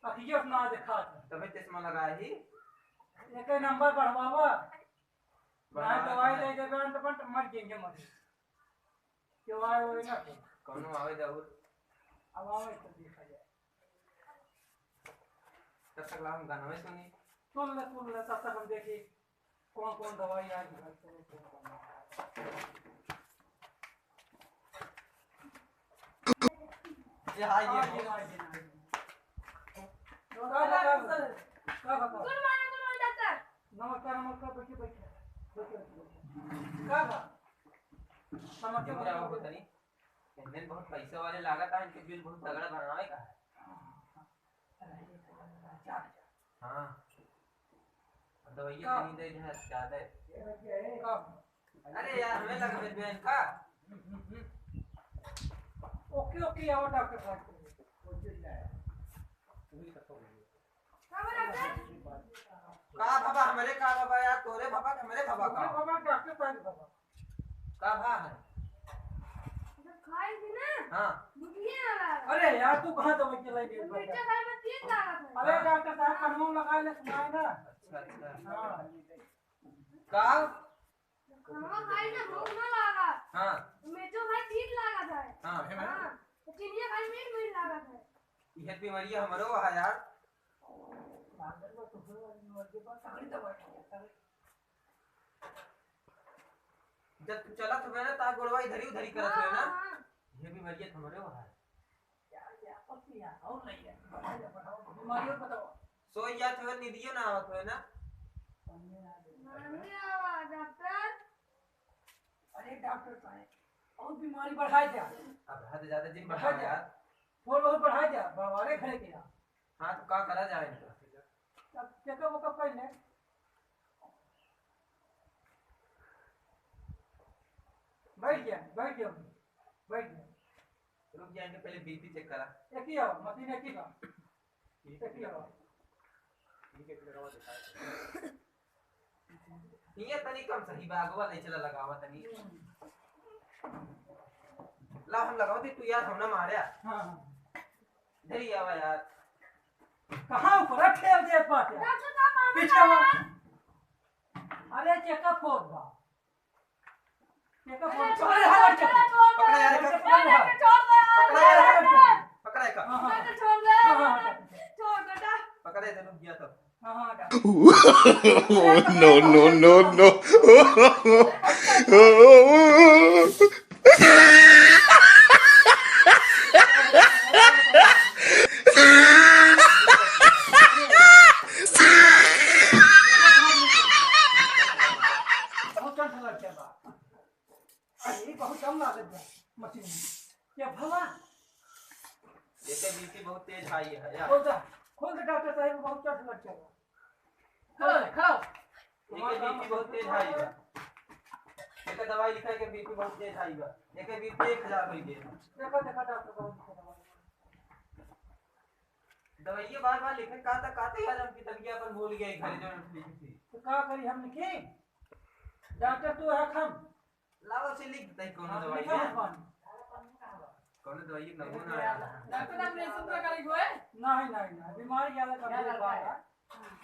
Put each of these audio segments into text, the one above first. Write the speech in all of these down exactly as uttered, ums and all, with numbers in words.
अखिया से ना देखा था। तबे चश्मा लगाए ही। एक नंबर बढ़वावा। ना बढ़वावा दवाई है। ले देबे अंत बंट मर जाएंगे मर। क्यों आए हुए ना तो। कौनो आवे जरूर। अब आवे तो देखा जाए। तब तक ला हम गाना में सुनी। सुन ले, सुन ले, तब तक हम देखी कौन कौन दवाई आज घर पे। ये हाँ, ये हाँ, ये हाँ, ये हाँ। का बता? का बता? Good morning, good morning, doctor। नमस्कार, नमस्कार, बैठिए, बैठिए। बैठिए, बैठिए। का बा? समस्या ये बताओ। बताइए। इनमें बहुत पैसा वाले लागत है, इनके बिल बहुत तगड़ा बनावे का है। हाँ। दवाइया का? तनी दे दे, ज्यादा है। का? अरे यार, हमें लग बे बहन का। ओके, ओके, आओ डॉक्टर साहब। का बाबा, हमरे का बाबा यार, तोरे बाबा, हमरे बाबा का? तोरे बाबा, डॉक्टर साहब बाबा। का भा है? जब खाई थी ना, हाँ। दुखिए ना लगा। अरे यार, तू कहाँ दवाई के लाई गई? मिर्चा खाए में तीत लागत है। अरे हाँ। डॉक्टर साहब, कनवा लगा ले, सुनाए ना। अच्छा, अच्छा। हाँ। का? खाना खाई ना, भूख ना लागा। हाँ। मिर्चो खाई, तीत लागत है। हाँ। हाँ। तो चिनिया खाई, मीठ मीठ लागत है। यह बीमारी हमरो है यार। जब तू चलत हुए ना, ता गोड़वा इधरी उधरी करत हुए ना। हाँ, हाँ। ये बीमारियत हमरे वहाँ है। क्या, क्या, पति यार, और नहीं है। बढ़ाओ, बढ़ाओ, बीमारियों बताओ। सोई जात हुए, नींदियो ना आवत हुए ना। नहीं आवा, डॉक्टर। अरे डॉक्टर साहब, और बीमारी बढ़ाई जा। अब हद ज्यादा जिन बढ़ाई बढ़ावा जा। यार। थोड़ा बहुत बढ़ाई जा, बड़वारे घरे के यार। हाँ, तो का करा जाए इनका? अब checkup वेकअप कर ले। बैठ जा, बैठ जा, बैठ जा। रुक जा, इनके पहले बीपी चेक करा। एक ही आओ, मशीन एक ही बा। एक ही आओ। ये तनी कम सही बा, अगवा ले चला लगावा तनी। ला हम लगावा दी, तू यार हम ना मारे। हाँ, हाँ। इधर ही आवा यार। कहाँ ऊपर ठेल दे बाटे? डॉक्टर साहब, हमें पीछे ना। अरे चेकअप होत बा। चेकअप होत बा। अरे, अरे, हाँ, चेकअप। पकड़ा यार, पकड़ा यार। पकड़ा यार, पकड़ा यार। हाँ, हाँ। डॉक्टर छोड़ दे। हाँ, हाँ, हाँ। छोड़ बेटा। पकड़े थे, रुक गया तब। हाँ, हाँ, डॉक्टर। No, no, no, no। बहुत ठंड लग गया बा। अरे, बहुत दम लागत बा मशीन में। क्या भला? एके बीपी बहुत तेज हाई है यार। खोल दे, खोल दे डॉक्टर साहब, बहुत ठंड लग गया बा। खड़ा हो, खड़ा हो। एके बीपी बहुत तेज हाई बा। एके दवाई लिखा है कि बीपी बहुत तेज हाई बा। एके बीपी एक हजार हो गया। देखो, देखो डॉक्टर साहब, देखो दवाई। दवाइया बार बार लिखे, का तक आते यार, हमकी तबियत अपन भूल गया, घर जो लिखी थी। तो का करी हम लिखी? डॉक्टर तू है हम। लाओ से लिख दे कौन हाँ, दवाई लिखा है। भगवान। कौन दवाई नमूना आया है? डॉक्टर ऑपरेशन तो करेंगे होए? नहीं, नहीं, नहीं, बीमारी ज्यादा गंभीर बात है।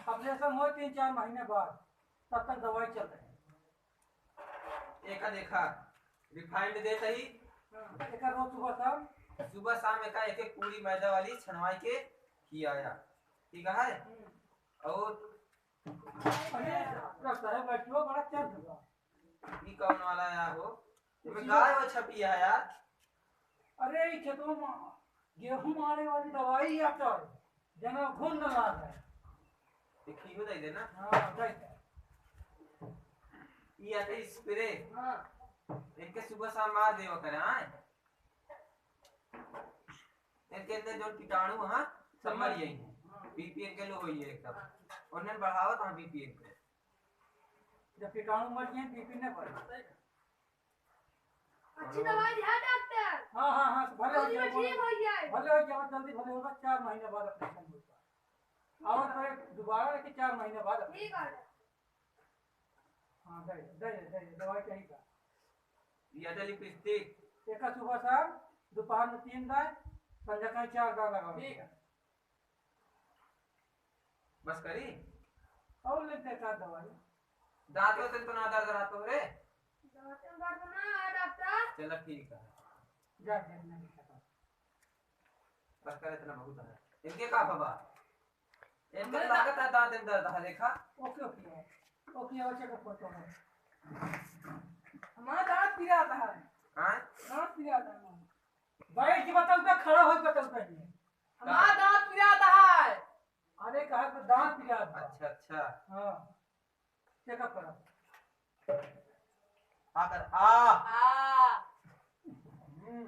ऑपरेशन हो तीन चार महीने बाद, तब तक दवाई चल रही है। एका देखा, रिफाइंड देत ही। हाँ, एका रोज सुबह शाम। सुबह शाम एका एक एक पूरी मैदा वाली छनवाई के खियाया। ठीक है? हम्म। और अरे, डॉक्टर साहब, बैठियो, बड़ा चंद बा। ई कौन वाला आया हो? एमे गाय हो छपी है यार। अरे, ई खेतवा में गेहूं मारे वाली दवाई या तो जना घुन न लाग है। एक ही हो दे देना। हाँ, दे दे। ई आते स्प्रे। हाँ। इनके सुबह शाम मार देवा करे, हाँ। इनके अंदर जो कीटाणु हैं, सब मर जाएंगे। हाँ। बीपी इनके लो होई है एकदम। उन्हें बढ़ावत हाँ बीपी इनके। जब कीटाणु मर जाए, बीपी न बढ़े। अच्छी दवाई दिया डॉक्टर। हाँ, हाँ, हाँ, तो भले हो जल्दी जाए, ठीक हो जाए। भले हो जाए, जल्दी भले होगा, चार महीने बाद ऑपरेशन होगा। और फिर दोबारा लेके चार महीने बाद ऑपरेशन। ठीक है। हाँ, दे, दे, दे, दवाई सही का। ये अटल लिपस्टिक। एक सुबह शाम, दोपहर में तीन दाए, संध्या का चार दाए लगाओ। ठीक है। बस करी? और लेते का दवाई? दांत में तो ना दर्द रहतो रे? दांत में दर्द ना है डॉक्टर। चला ठीक है। जा, जा, नहीं खाता। बस कर, इतना बहुत है। इनके का बाबा? इनके हमें लागत है दांत में दर्द है, देखा? ओके, ओके। ओके, ओके, का फोटो है। हमारा दांत पिरात है। हाँ? दांत पिरात है हमारा। बैठ के बताओ, का खड़ा होके बताओ पहले। हमारा दांत पिरात है। अरे, कहा तो दांत पिरात है। अच्छा, अच्छा। हाँ। चेकअप करा। आ कर, आ। आ। हम्म।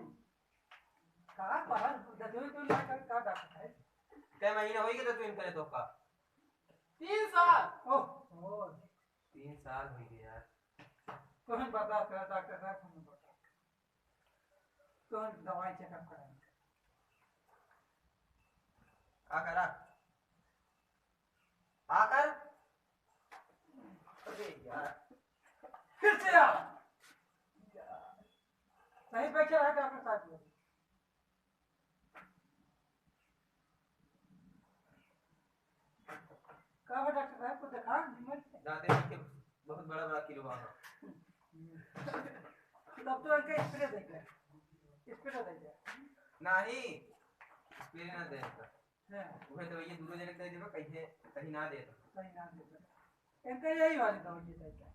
कहाँ पढ़ा? दसवीं तो ना कर, का डॉक्टर है? कै महीना होई के दसवीं करे तो का? तीन साल। ओह, ओह। तीन साल होई गए यार। तो हम बता, कर डॉक्टर साहब, हम बता। तो हम दवाई चेकअप कराएंगे। आ कर, आ। आ कर। अरे यार। फिर से आ। सही बैठे रहे डॉक्टर साहब जी। का बा डॉक्टर साहब, को देखा निमन से? दादे के बहुत बड़ा बड़ा किलो बा। तब तो इनका स्प्रे दे दे। स्प्रे दे दे। नहीं, स्प्रे ना दे इनका। हाँ। उहे दवाई दूनो जने के दे देबा, कहीं, कहीं ना दे दो। कहीं ना दे दो। इनका यही वाली दवाई दे दे।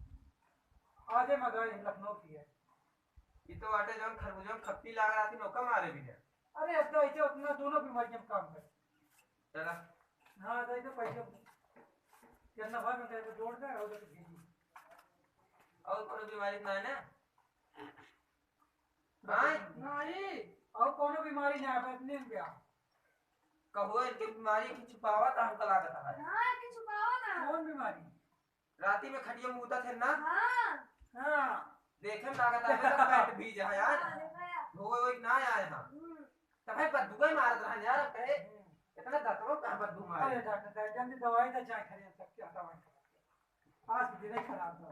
आजे मगाई लखनऊ की है। ये तो आटे जौन खरबूजा में खप्पी लाग रहा थी, नौका मारे भी ना। अरे, अब तो ऐसे उतना दोनों बीमारियां में काम करे। चला। हाँ, तो ऐसे पैसे कितना भाग में करके जोड़ दे, और तो भेजी। और कोनो बीमारी ना है ना? आय? नहीं, और कोनो बीमारी ना है, बस नींद गया। कहो, इनके बीमारी की छुपावा था, हमका लागत है। हाँ, की छुपावा ना। कौन बीमारी? राती में खटिया में मुतत है ना? हाँ। हाँ। देखे में लागत है, मेरा पैंट भीज है यार। हाँ, देखा यार। धोए वोए ना आए हैं। हम्म। तब है बद्दुआ मारत रहन यार, कहे, हम्म। इतना दतवा कहाँ बद्दू मारे? अरे डॉक्टर साहब, जल्दी दवाई दे, जाए खरीद सकते हैं, दवाई खा। आज के दिन ही खराब था।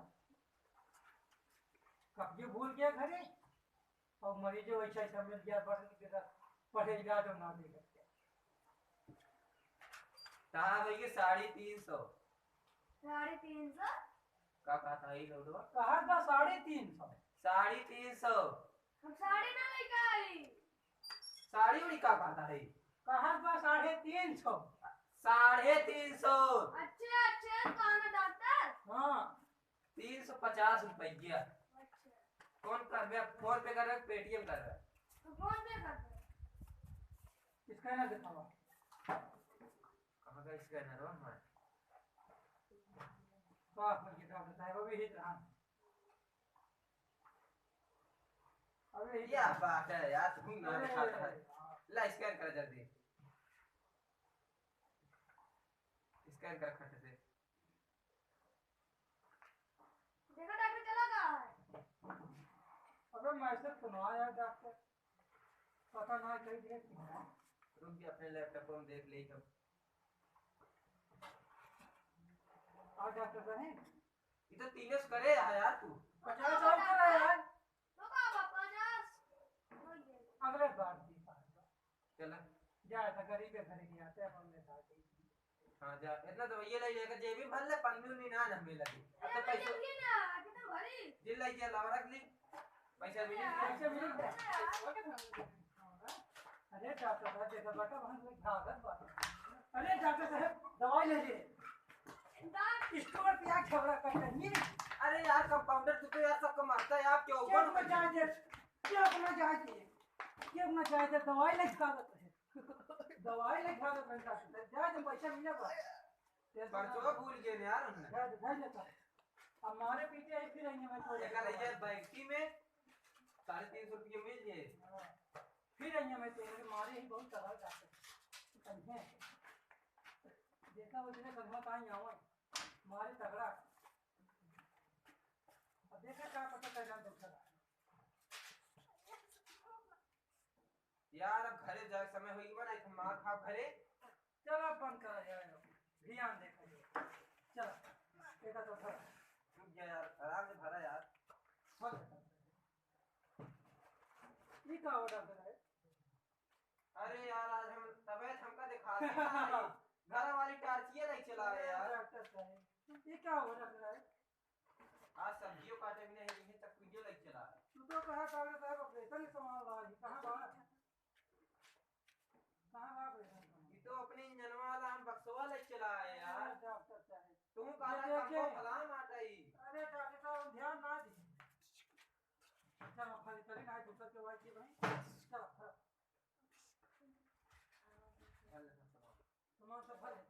कब्जे भूल गया घरे, और मरीजो वैसा ऐसा मिल गया, पढ़ लिख के पढ़े इलाज और ना दे सकते। कहाँ भैया साढ़े तीन सौ? साढ़े तीन सौ? का कहता है ये लौटवा? कहा था साढ़े तीन सौ। साढ़े तीन सौ। हम साढ़े ना लेके आई। साढ़े उड़ी का कहता है? कहा था साढ़े तीन सौ। साढ़े तीन सौ। अच्छा, अच्छा, कहा ना डॉक्टर? हाँ। तीन सौ पचास रुपया। अच्छा। कौन करबे? PhonePe करबे, Paytm करबे? तो PhonePe करबे। Scanner दिखावा। कहाँ का scanner हो हमारे? वाह, बोल के डॉक्टर साहब, अभी हित रहा। अबे, क्या बात है यार, तुम ना अरे, दिखाता है। हाँ। ला, scan कर जल्दी। Scan कर खट से। देखो, डॉक्टर चला गया है। अबे, मैसेज सुनवा यार, डॉक्टर। पता ना, कहीं देख। रुक जा, अपने laptop में देख ले हम। आ, डॉक्टर साहब। ये तो तीनों से करे है यार तू। पचास और करे है यार। तो का बा, पचास हो गया। अगले बार दी पाँच सौ। चला। जा, तो गरीब है, घरे के आते हैं, अपन ले जा के। हाँ, जा, इतना तो ये ले लेकर जेबी भर ले, पन्नी उन्नी ना, ना हमें लगी। अब तो अरे, पैसे जल्दी ना, कितना भारी? जिन लाई जे लावा रख ली। पैसा मिली। पैसा मिली। अरे डॉक्टर साहब, देखा बेटा, वहाँ से भागत बा। अरे डॉक्टर साहब, दवाई ले ले। डॉक्टर स्टोर पे आके झगड़ा करते हैं। अरे यार, कंपाउंडर, तू तो यार सबको मारता है, आप क्यों? क्यों अपना जाए दे? क्यों अपना जाए दे? क्यों अपना जाए दे? दवाई नहीं खा रहे हैं। दवाई नहीं खा रहे हैं, डॉक्टर साहब। जाए दे, पैसा मिलेगा। टेंशन ना। पर्चवा भूल गए यार हमने। जाए दे, जाए दे, सर। अब मारे पीटे आई फिर आएंगे, मैं तो एकर ये बैगटी में साढ़े तीन सौ रुपये मिल जाए। हाँ। फिर आइए, मैं तो मारे ही बहुत तगड़ा जाते हैं। देखा वो इतने कदमा कहाँ आवे, मारे तगड़ा। अब देखा क्या पता क्या जान दूसरा। यार, अब घरे जाए समय होई बा, नहीं तो मार खाब घरे। चल, अब बंद करा जाए, अब ध्यान देखा जाए। चल, एक तो भरा। रुक जा यार, आराम से भरा यार। हो गया। ये का order है? अरे यार, आज हम तबीयत हमका दिखा दी। घर वाली टार्चिए नहीं चला। ये क्या हो रहा है? आज सब्जियों काटे भी नहीं, इन्हें तक वीडियो लेके चला है। तू तो कहा डॉक्टर साहब ऑपरेशन के सामान ला रही, कहाँ बा? कहाँ बा ऑपरेशन के सामान? ये तो अपने इंजनवा वाला हम बक्सवा लेके चला आए यार। अरे डॉक्टर साहब। तू काला ये देखिए। कमो फलाम आटा ही। अरे डॉक्टर साहब, हम ध्यान ना दी। चलो, खाली चले ना, दूसर के वाई के भाई। चलो, चलो। सामान सब भर ले।